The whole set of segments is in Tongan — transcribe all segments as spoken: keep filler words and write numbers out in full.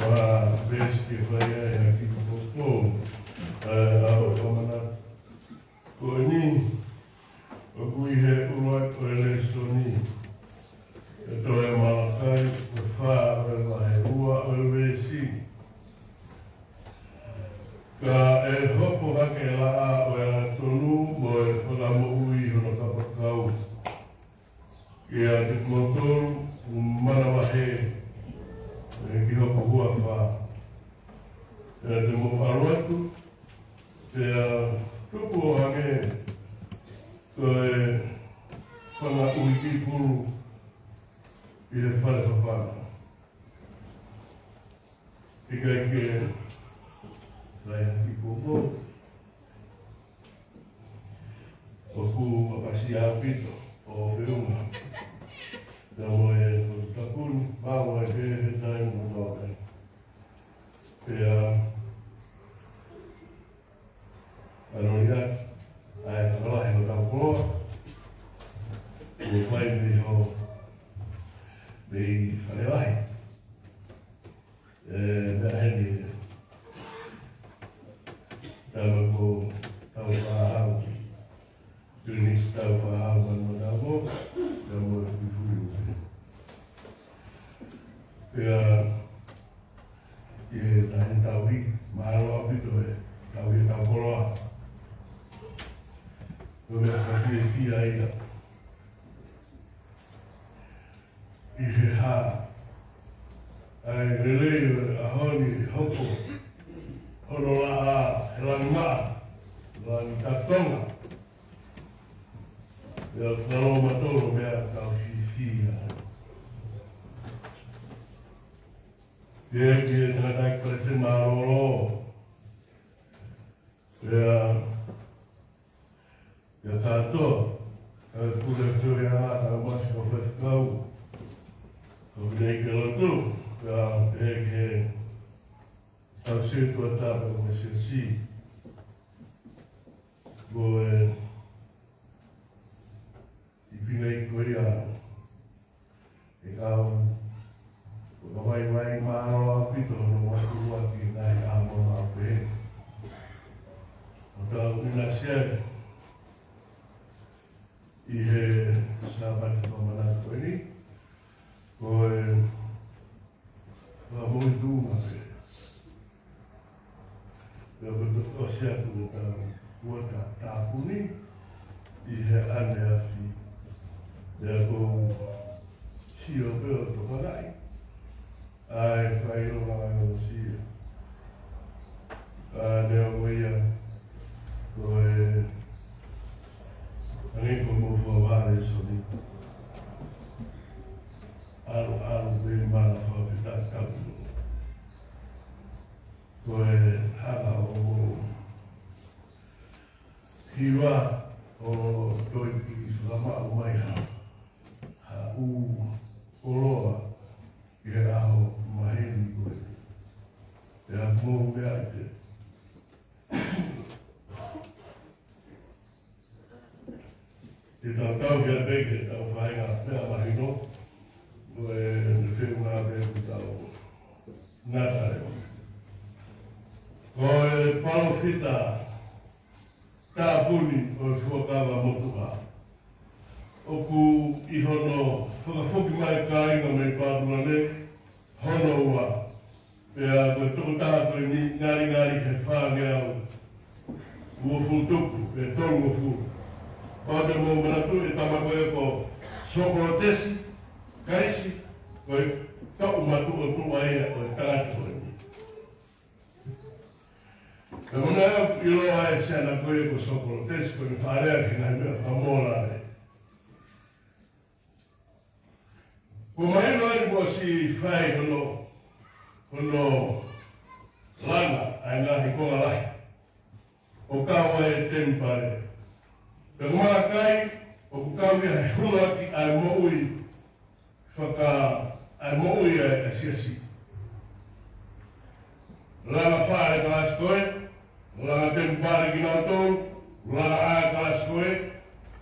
Ko e veesi ke fai ai ʻa e kiʻi poupou ʻa e ʻaho ʻo e ʻamanaki ko eni, ʻoku ʻi he ʻuluaki ʻo e lēsoni ʻi he tohi ʻa Malakai, ko e fā ʻo e vahe, ua ʻo e veesi. Ka ʻe hoko hake e laʻā ʻo e angatonu mo e fakamoʻui ʻi hono kapakau kiate kimoutolu ʻoku manavahē, ʻe ki hoku huafa. Pea te mou ʻalu atu, pea tupu ʻo hangē ko e fanga ʻuhi kiʻi pulu ʻi he fale papana. ʻIkai ke fai ha kiʻi poupou, ʻoku ʻapasia ʻaupito ʻa e feʻunga. Pea mo e, ko e tapuni, pau ai pē he taimi ʻoku tau ai. Pea ʻa e loi atu ʻa e fakalahi ʻo hotau koloa, ʻoku fai mei ho, mei Fale Lahi. ʻE, meʻa heni, tama ko Taufaʻāhau, Tunis Taufaʻāhau, manu matau ko, tama ko Fuifui. Pea, ʻi he taimi tauhi, mālō ʻaupito e tauhi ʻetau koloa. Ko e meʻa fakafiefia ia. ʻI he hā ʻa e lelei ʻo e ʻaho ni, hoko hono laʻā he langi maʻa, langi tatonga. Pea ka lo matolo meʻa ka fiefia. Pea ki he tangataʻeiki palesiteni mālōlō. Pea, pea kātoa, ka pule tui ana ka masi ko faifekau, ko Pinei ke lotu, pea pehē ki he kau sētuata mo e siasi. Ko e ʻi Pinei ko ia, ʻe kau, ko ka vaivai mālō ʻaupito hono matuʻuaki ngaahi ʻaho maʻu pē. ʻO tau ʻinasi ai ʻi he Sāpate ʻo e ʻamanaki ko eni, ko e fakamoʻui tuʻunga pē. Pea ko e toki ʻosi atu ʻetau kuata tāpuni ʻi he ʻaneafi. Pea ko u sio pē ʻo tokanga ai ʻa e fakaʻilonga ʻo e ʻosi. ʻA e meʻa ko ia, ko e, ʻa eni ko mo fua vale soni. ʻAlu, ʻalu pē mana fakafetaʻi tapu. Ko e hanga ʻo hiva ʻo toe kiʻi fakamaʻu mai ha, ha ʻū koloa ʻi he ʻaho maheni ko eni. Pea mou meaʻi pē. Te tau tauhi pē ke tau fai ha meʻa mahino, ko e feʻunga pē ʻoku tau ngata ai. Ko e palōfita tāpuni ʻo e Fuakava Motuʻa. ʻOku ʻi hono fakafoki mai kāinga mei Papilone, hono ua. Pea ko e tokotaha ko eni ngalingali he fāngeau uofulu tupu, pe tolungofulu. Pau te mou manatu e tama ko ia ko Sokolotesi Kaisi, ko e toʻu matuʻotuʻa ia ʻo e tangata ko eni. Pea mou ʻilo ai e siana ko ia ko Sokolotesi, ko ʻene faʻa lea ki he ngaahi meʻa fakamōlale. Ko e mahino eni kuo ʻosi fai hono, hono langa ʻa e ngaahi konga lahi ʻo kau ai e temipale. Pea ko Malakai, ʻoku kau ia he huluaki ʻa e moʻui faka-, ʻa e moʻui ʻa e siasi. Langa fale kalasi ko ē, langa temipale kinautolu, langa ʻā kalasi ko ē,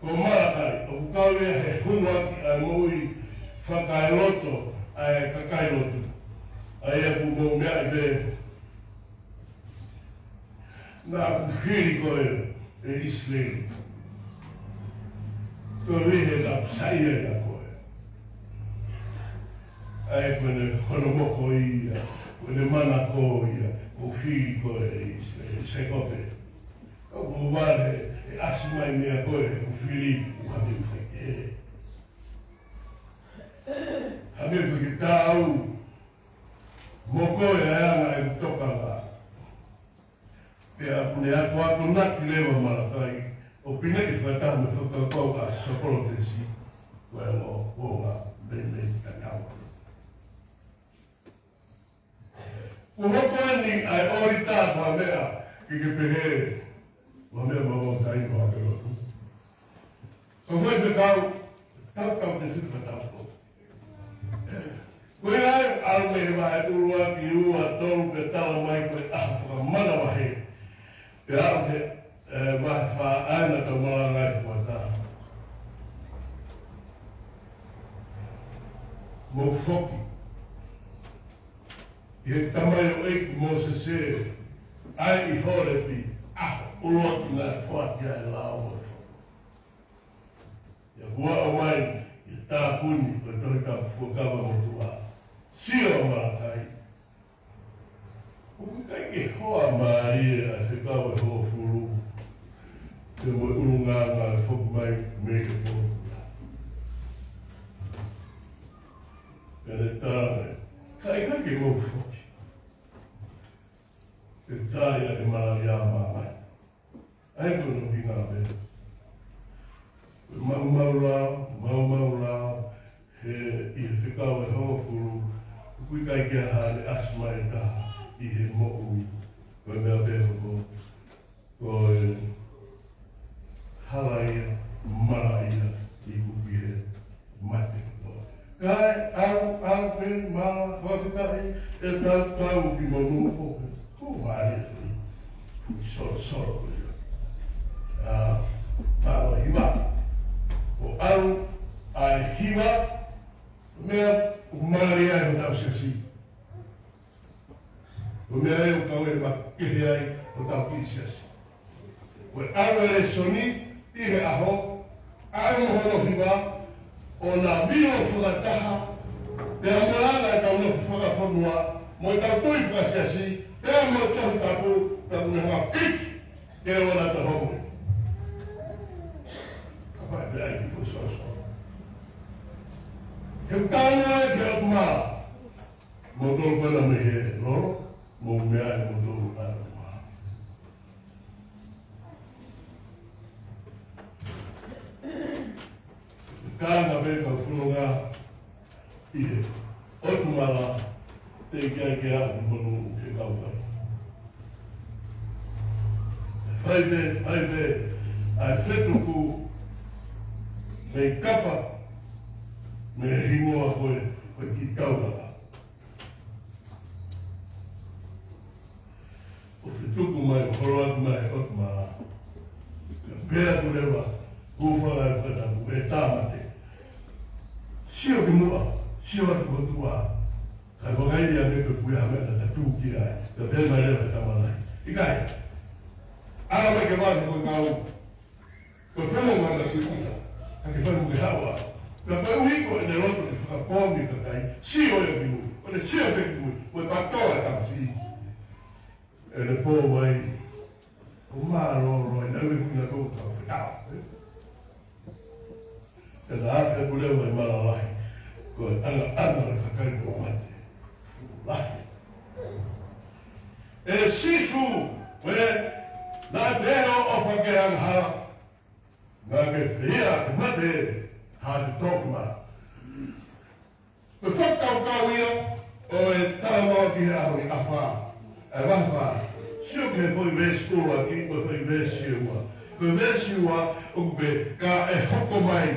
ko Malakai, ʻoku kau ia he huluaki ʻa e moʻui fakaeloto ʻa e kakai lotu. ʻA ia ʻoku mou meaʻi pē, naʻa ku fili koe ʻe ʻIsileli. Ko e vehe naʻa ku saiʻia ʻia koe. ʻA ia ko ʻene hono moko ia, ko ʻene manako ia, ʻoku fili koe ʻe ʻIsileli. Sēkope, ʻoku vale ʻe ʻasi mai meia koe ʻoku fili, ʻoku hangē ʻoku fai kehe. Hangē ʻoku ke taau mo koe ʻa e anga ʻeku tokanga. Pea ʻoku ne akoako naʻa ki leva Malakai, ʻo pinaʻi fakataha mo e fakakaukau ʻa Sōkolotesi, ko e ongo, ongo meimei ki ka nau. Kuo hoko eni ʻa e ʻoita ko ha meʻa ke ke pehē, ko ha meʻa maumau taimi ʻo ake lotu. Ka fai te kau, tau tau te fitu ka tau ko. Ko ia ai, ʻalu mei he vahe ʻuluaki, ua, tolu, pea tala mai ko e ʻaho fakamanavahē. Pea aʻu ki he, ē, vahe fā, ʻa ia naʻa tau malanga ai he kuata. Mou foki. ʻI he tamaioʻeiki Mōsese, ʻa ia ʻi Holepi, ʻaho ʻuluaki naʻe foaki ai e lao mo e foki. ʻIo, kuo ʻomai ʻi he tāpuni ʻo e Tohi Tapu Fuakava Motuʻa. Sio ʻa Malakai. ʻOku ʻikai ke hoa mālie ʻa e fekau ʻe hongofulu, pea mo e ʻulungaanga ʻe foki mai mei he pōpula. Pea ne tala mai, ka ʻikai ke mou foki, ʻe tali ʻa e malaʻia ʻa māmani. ʻA ia ko hono ʻuhinga pē. Maumau lao, maumau lao, he, ʻi he fekau ʻe hongofulu, ʻoku ʻikai ke ʻi ai ha ʻasi mai ʻe taha ʻi he moʻui, ko e meʻa pē hoko, ko e hala ia, malaʻia, ʻi kuki he mate. Kae ʻalu, ʻalu pē, mala, fakafetaʻi, ʻe tau tau ki monū ʻoku. Ko mālie ʻa e solosolo ko ia. ʻA, mālō hiva. ʻO ʻalu ʻa e hiva, meʻa ʻoku mālie ai hotau siasi. Ko e meʻa ia ʻoku kau ʻe makehe ai hotau kiʻi siasi. Ko e ʻalu e lēsoni ʻi he ʻaho, ʻalu mo hono hiva, ʻo na vilo fakataha, pea mo e anga ʻetau nofo fakafonua, mo ʻetau tui fakasiasi, pea mo e Tohi Tapu, pea mo e hanga piki, ke ʻoua naʻa tau homoi. Kapau ʻe ʻai ki he solosolo. Ke u tala atu ki he ʻOtua. Mou tolu pē na mei he lolo, mou meʻa ʻe mou tolu ʻa e ʻOtua. Kāinga pē kau fononga ʻi he ʻotu mala, teʻeki ai ke aʻu monū ke kau ai. Fai pē, fai pē, ʻa e fetuku mei kapa, mei he hingoa ko e, ko e kiʻi kaulaka. ʻO fetuku mai, ʻo holo atu mai, ʻo tama. Pea ku leva, ku fala e kata ku e tāmate. Sio ki muʻa, sio atu ki he ʻOtua. Ka ko e kai ia me pe kuia me ka tū ki ai. Ka pea mai leva e tama nai. ʻIkai. ʻAlu mai ke vale ko e kau. Ko e fenua ʻoku ʻikai ke ʻita, ka ke fai mo ke hawa. Ka ko e ʻuhi ko ʻene loto ke fakapoongi e kakai, sio ia ki mui, ʻo ne sio pē ki mui, ko e pātoa e tamasiʻi. ʻEne pō mai, ʻo mālōlō, ʻene ʻuhi kuina tō ka fetao. ʻEne afe ku leo mai mala lahi, ko e anga anga e kakai mo mate. Lahi. ʻE Sīsū, ko e, naʻa te ʻofa ke angahala. Naʻa ke feia ke mate, ha te tokma. Ko e fakakaukau ia ʻo e talanoa ki he ʻaho ni ʻa fā. ʻE vahe fā. Sio ki he foʻi veesi ʻuluaki, ko e foʻi veesi ua. Ko e veesi ua, ʻoku pehē ka ʻe hoko mai.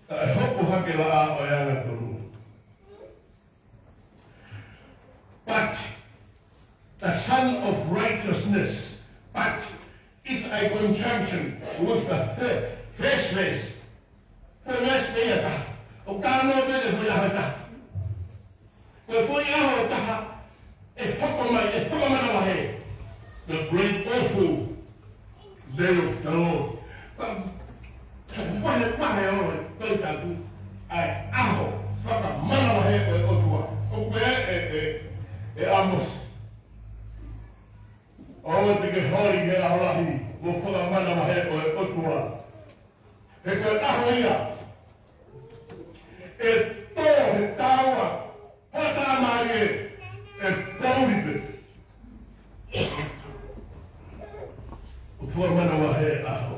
Ka ʻe hoko hake laʻā ʻo e angatonu. But the Son of Righteousness, but it's a conjunction with the fir-, first verse. First verse pē ia ʻe taha. ʻOku talanoa pē ki he foʻi ʻaho ʻe taha. Ko e foʻi ʻAho ʻe taha, ʻe hoko mai, ʻe fakamanavahē. The great awful day of the Lord. Ka, vahevahe ʻo e Tohi Tapu, ʻa e ʻaho fakamanavahē ʻo e ʻOtua. ʻOku pehē ʻe, ʻe, ʻe ʻĀmosi. ʻOua te ke holi he ʻaho lahi mo fakamanavahē ʻo e ʻOtua. He ko e ʻaho ia ʻe tō he taua, hata mai ē, ʻe pouli pē. ʻO fakamanavahē ʻaho,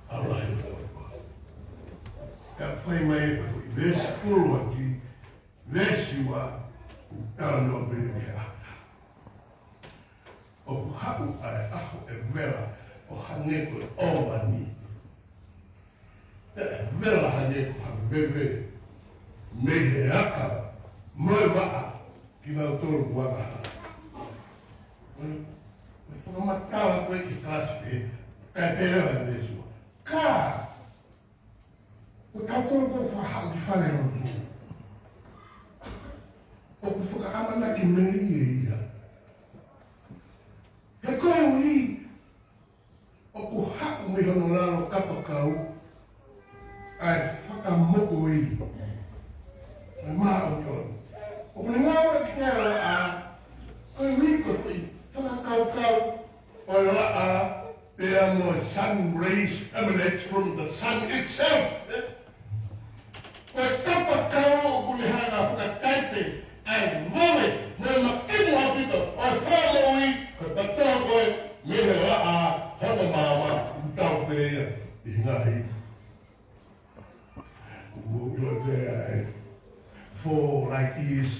ʻaho lahi ʻo e ʻOtua. Ka fai mai ē ko e foʻi veesi ʻuluaki, veesi ua, talanoa pē ki he ʻaho. ʻOku haʻu ʻa e ʻaho ʻe vela ʻo hangē ko e ʻōvani. ʻE vela hangē ko ha veve mei he aka mo e vaʻa kinautolu ʻoku angahala. Ko e, ko e fakamatala ko ē ki he kalasi pē, kae pehē leva ʻe Sīsū. Ka ko tautolu ʻoku fakahaʻu ki fale lotu, ʻoku fakaʻamanaki melie ia. He koeʻuhi ʻoku haʻu mei hono lalo kapakau ʻa e fakamoʻui ʻa e māʻoniʻoni. ʻOku ne ngāueʻaki e laʻā, koeʻuhi ko e foʻi fakakaukau ʻo e laʻā, pea mo e sun rays emanates from the sun itself. Ko e kapakau ʻoku ne hanga ʻo fakataipe ʻa e vave mo e makimu ʻaupito ʻo e fakamoʻui, ko e patoa ko ē mei he laʻā hono maama, ʻoku tau pehē ia ʻi he ngaahi, ʻoku ʻiloa pē ʻa e four light years.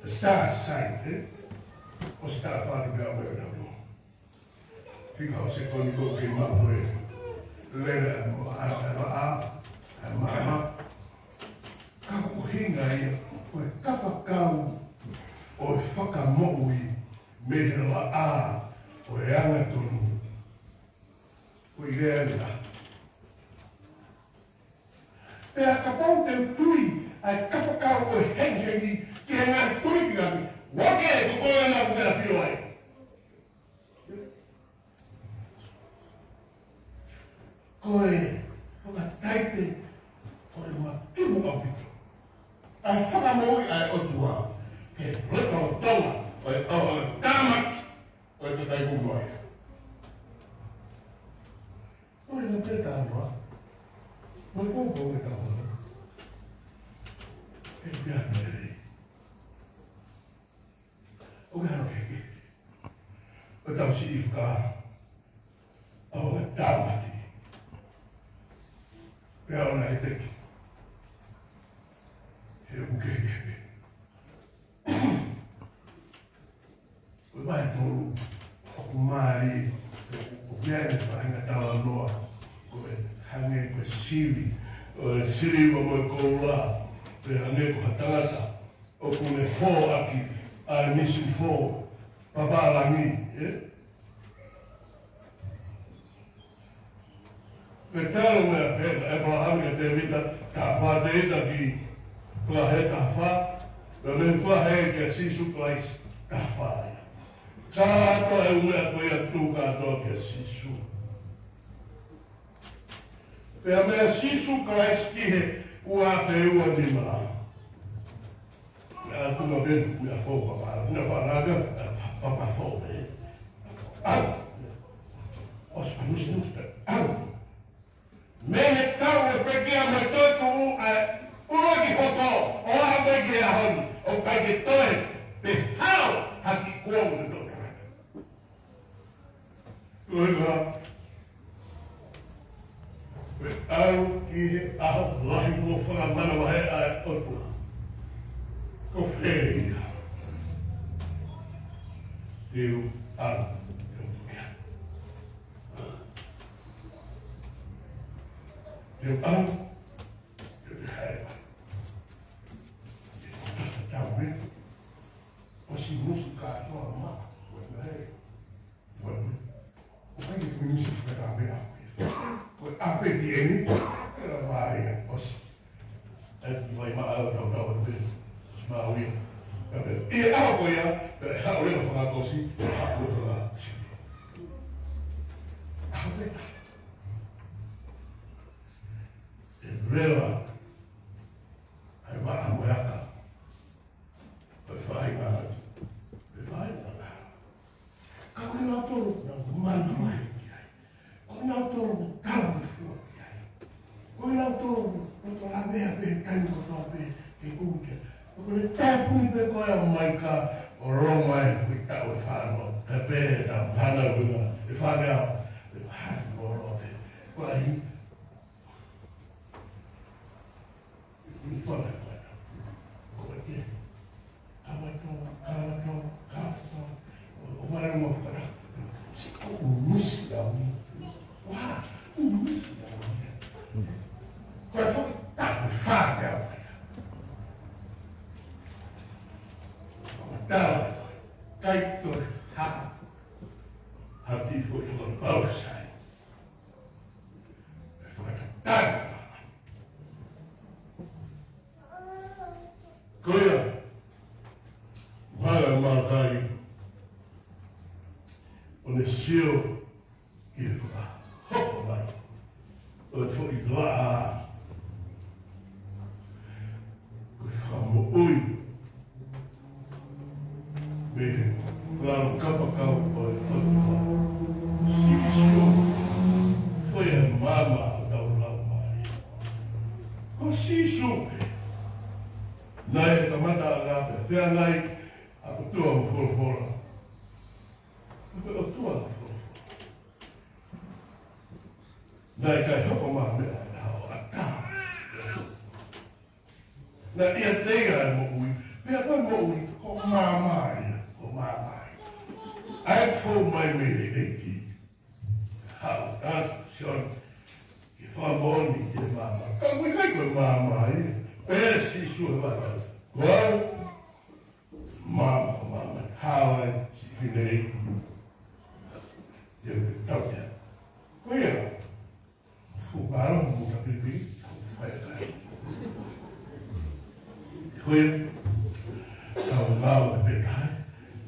The star sign, ē? ʻOsi taʻu fā pē ʻa e ʻaho. Fika ʻo e sekoni ko ē ke maʻu e lele ʻa e mo-, ʻa e, ʻa e, ʻa e maama. Ka ko e ʻuhinga ia, ko e kapakau ʻo e fakamoʻui mei he laʻā ʻo e angatonu. Ko e lea ia. Pea kapau te u tui ʻa e kapakau ʻo e hengihengi ki he ngaahi tui ki ngaahi, ʻoua ke ko koe naʻa ku meʻa filo ai. Ko e fakataipe ʻo e makimu ʻaupito ʻa e fakamoʻui ʻa e ʻOtua ki he lotolotonga ʻo e ʻaho ʻo e tāmaki ʻo e kakai kuo mole. ʻOku ʻi ai pē talanoa. Mo e poupou e talanoa. ʻE pea mele. ʻOku hano kehekehe. ʻO tau siʻi faka. ʻO tāmaki. Pea ʻoua naʻa teki. He ʻoku kehekehe. Ko e vahe tolu, ʻoku mālie, ʻoku ʻi ai e faʻahinga talanoa, ko e hangē ko e sivi, ʻo e siliva mo e koula, pe hangē ko ha tangata, ʻoku ne fō ʻaki, ʻa e misi fō, pāpālangi, ē? Pea talu mei ai pē ʻa ʻĒpalahame kia Tēvita, taha fā Tēvita ki Fakahē taha fā, pea mei Fakahē kia Sīsū Kalaisi taha fā ia. Kātoa e ʻū meʻa ko ia tuku kātoa kia Sīsū. Pea meia Sīsū Kalaisi ki he ua afe ua nima. ʻA e tuʻunga pē, meʻa fō papa, meʻa fānaka, papa fō pē. ʻAu. ʻOsi panusi nusi pē. ʻAu. Mei he taʻu ʻe pekia mo e toetuʻu ʻa e ʻuluaki hoko, ʻo aʻu mai ki he ʻaho ni, ʻoku ʻikai ke toe, pe hao, ha kiʻi kuonga ʻo e toʻutangata. Ko e hā? Ko e ʻalu ki he ʻaho lahi mo fakamanavahē ʻa e ʻOtua. Ko fē ia? Te u ʻalu. Te u ʻalu. Te u ʻalu. Te u ʻalu. Te u ʻalu. ʻOsi musu kātoa maʻa. Ko e hā? Ko e hā? ʻOku ʻikai ke misi fakameʻa. Ko e ʻape ki eni. Ko e hā ia? ʻOsi. ʻE, ʻi vai maʻa au tau tau atu pē. ʻI he ʻaho ko ia, pea ʻe haʻu leva fakakosi, ʻe haʻu leva fakakosi. ʻAho pē. ʻE leva, ʻa e vaʻa mo e aka. ʻO e faʻahinga atu. ʻE faʻahinga atu. Ka ko kinautolu naʻa nau manavahē ki ai. Ko kinautolu naʻa nau talangofua ki ai. Ko kinautolu naʻa nau lavea pē taimi kotoa pē ke ʻuhi ki ai. Ka ko e tāpuni pē ko ē ʻa Maika ʻo longo ai ʻi he taʻu ʻe fāngofulu. Pea pehē ʻe he tama, hana ʻuhinga, ʻe fāngeau, ʻe fāngeau pē. Ko e lahi Ko ia, hala mai ai, ʻo ne sio ki he fakahoko mai ʻo e foʻi laʻā, ko e fakamoʻui mei he lalo kapakau ʻo e ʻOtua. Sīsū, ko ia e maama ʻo hotau laumālie. Ko Sīsū pē. Naʻe kamata ʻa e agape, pea ngai ʻa e ʻOtua mo e folofola. Ko e ʻOtua mo e folofola. Naʻe ʻikai hoko mai ha meʻa ʻe taha ʻo ʻatā. Naʻe ʻiate ia e moʻui, pea ko e moʻui, ko e maama ia, ko e maama ia. ʻA ia ʻoku fou mai mei he ʻEiki. Haʻu ʻa Sione, ke fakamoʻoni ki he maama. Ka ʻoku ʻikai ko e maama ia. Pehē ʻe Sīsū he vahe. Ko au, maama, maama. Haʻu ai, siʻi fineʻeiki. Te u tautea. Ko ia. Fuʻu mālō mo ka pipi, fai kai. Ko ia, tau ngāue pē taha,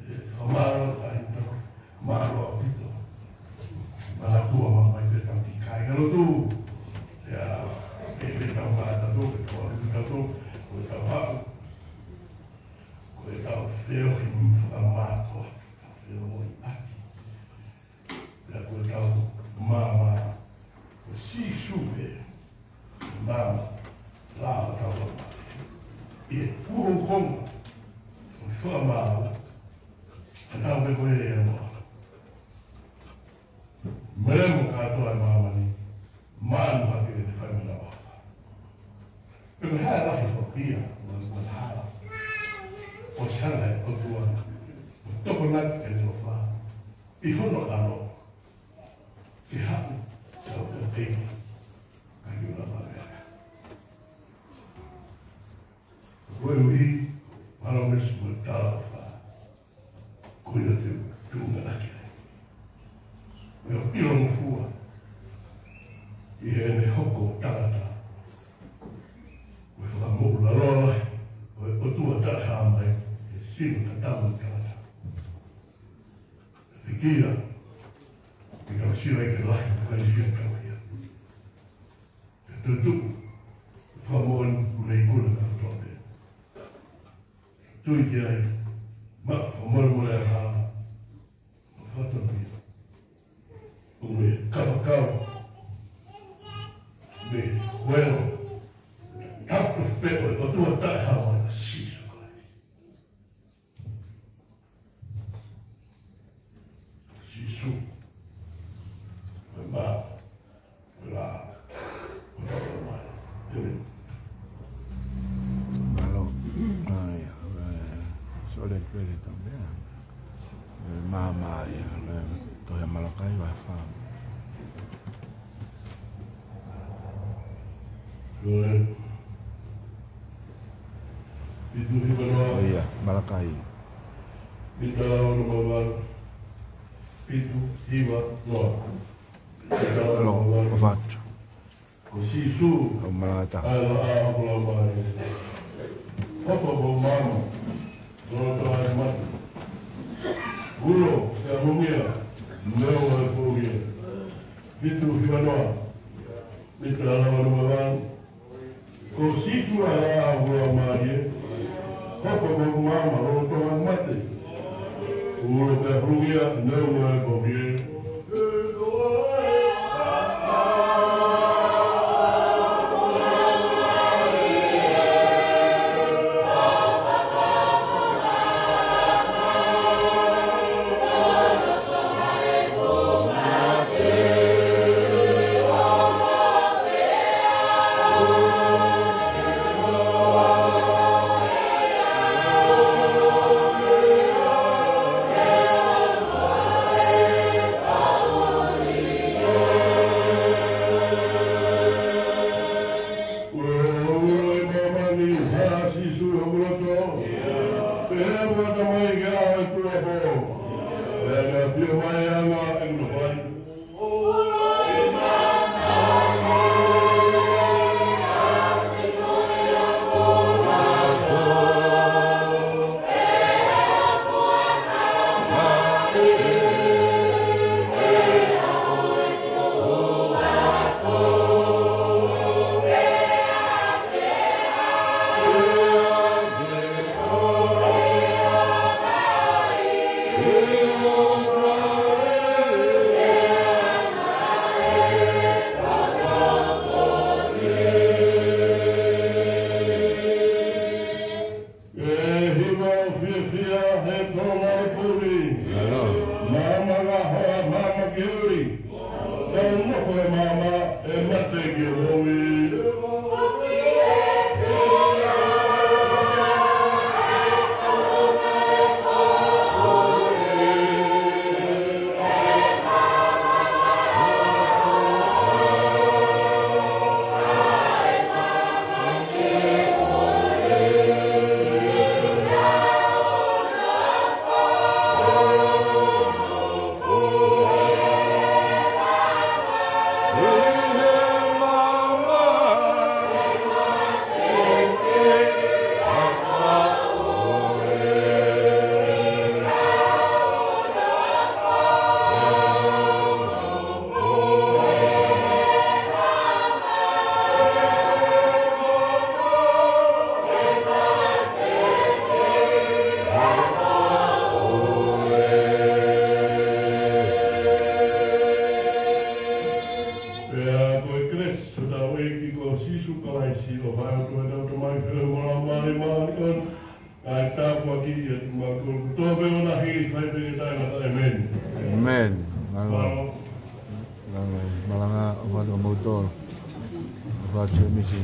ʻe, fakamālō ai, mālō ʻaupito. Mālō ʻa e ʻOtua Māfimafi pē tau ki he kāingalotu. ʻIo, ʻe, ʻe tau mālō ʻaupito, ʻe tau ʻaupito, ʻo tau haʻu. Ko e tau feohi mo fakamātoa, tau feohi ʻaki. Pea ko e tau maama, ko Sīsū pē, maama, lā ʻo tau maama. ʻI he puhonga, ʻo e fakamaau, ʻa tau pē ko e ʻe moa. Melemo kātoa e māmani, maanu hake ʻene fai manava. Pea ko e hā e lahi ʻo ia, ʻo e hala. ʻO sala e ʻOtua, ʻo tokonaki ke ne ʻofa. ʻI hono ʻAlo, ke haʻu, ke haʻu ʻo teʻeki, ka ke ʻoua lava lea. Koeʻuhi, ʻalu mesi mo e talaʻofa, ko ia te u tuʻunga ʻaki ai. Pea ʻilongofua, ʻi heʻene hoko ʻo tangata, ko e fakamoʻui lalo lahi, ʻo e ʻOtua taʻehāmai, ʻi he sino tatau ʻo e tangata. Pea kia, ke tau sio ai ke lahi, ko e sio tau ia. Te tutu, fakamoʻoni, mo ne ikuna kātoa pē. Tui ki ai, ma, fakamolemole ʻa e hala, ma fakatonutonu. ʻO mei he kapakau, mei he huelo, tapu pē ʻo e ʻOtua taʻehāmai, Sīsū Kalaisi. Sīsū. Ko e maama, ko e lā, ko e tau mai. ʻĒmeni. Mālō. ʻA ia, ē, sole pele tau mea. Ē, maama ia, ē, tohi ʻa Malakai vahe fā. Sole. Fitu hiva noa. ʻIo, Malakai. Mita ono mavalu. Fitu hiva noa. Mita ono mavalu. Ko Sīsū. ʻO Malakai. ʻA e laʻā ʻo e laumālie. Hoko mo maama, lolotonga e mate. Ulo, ke hūngia, neongo e poʻuli. Fitu hiva noa, Mika lava numa vanu. Ko Sīsū ʻa e Laumālie, hoko mo maama, lolotonga e mate. Ulo, ke hūngia, neongo e poʻuli. Ulo ʻi māmani, hā Sīsū ʻi hoku loto. Pea ʻoku ʻatā mai ke ʻaho ʻo e tuʻuapō. Pea ke ʻafio mai ʻa e ʻEiki ʻi hoku fale. ʻE hiva fiefia he tō mai puli. Māmani hoa, māmani ki ʻuli. Tau nofo he maama, ʻe mate ki ʻoe. Pea ko e kelesi ʻa hotau ʻEiki ko Sīsū Kalaisi, ʻofa ʻa e ʻOtua ko e Tamai, feohi mo e Laumālie Māʻoniʻoni, ʻa e tāpuaki ia kiate kimautolu kotoa pē ʻo na hili fai pē ke taʻengata. ʻĒmeni. ʻĒmeni. Mālō. Mālō. Mālō. Mālō, ʻofa atu kimoutolu. ʻOfa atu Semisi.